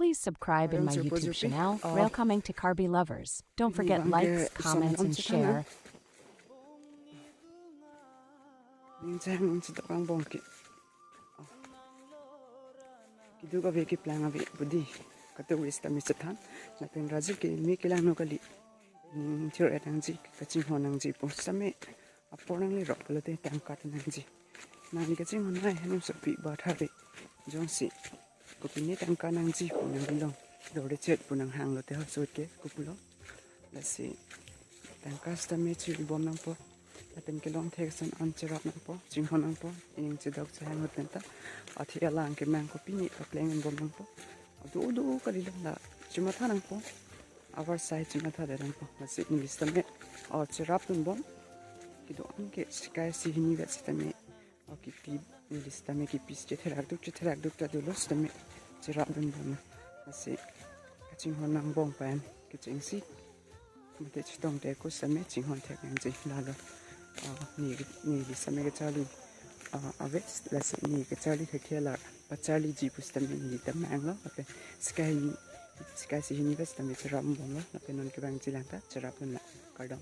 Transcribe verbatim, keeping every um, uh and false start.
Please subscribe in my YouTube channel, Welcoming to Karbi Lovers. Don't forget likes, comments, and share. Ning chang ning chidok angbong ke. Kiduk ave keplang ave budi. Katourist ami chethan. Lapen raju ke mi kelang no kali. Hmm, thir et nangji, kachinghon nangji pu sitame. Apor nangli rok pulote tangka ta nangji. Nangli kachinghon nai hanum sopi ba thari. Jongsi kopine tangka nangji pu nangli long. Dore chet pu nanghang lote hosot ke kopulo. Lasi tangka sitame chiri bom nangpo. Lapen kelong thek ason an cherap nangpo, chinghon nangpo, ining chedok chehang ahut penta. Athe alang kemang kopine papleng bom nangpo. Adu adu kali long la chimatha nangpo. Our side chimatha de nangpo. Lasi neli sitame, o cherap dun bom. Kedo-an ke sikai si hini vet sitame. O kipi neli sitame kipi si chetherak duk chetherak duk ta dolo sitame cherap dun bom. Lasi kachinghon angbong pen kechengsi. Mate chetong te ko sitame chinghon thek nangji lalo. Ah, ne, neli sitame kacharli, ah, ave, lasi ne kacharli thekthe la pacharliji pu sitame neli ta manglo. Lapen sikai, sikai si hini vet sitame cherap bomlo. Lapen non kevangji lang ta cherap dun la. Kardom.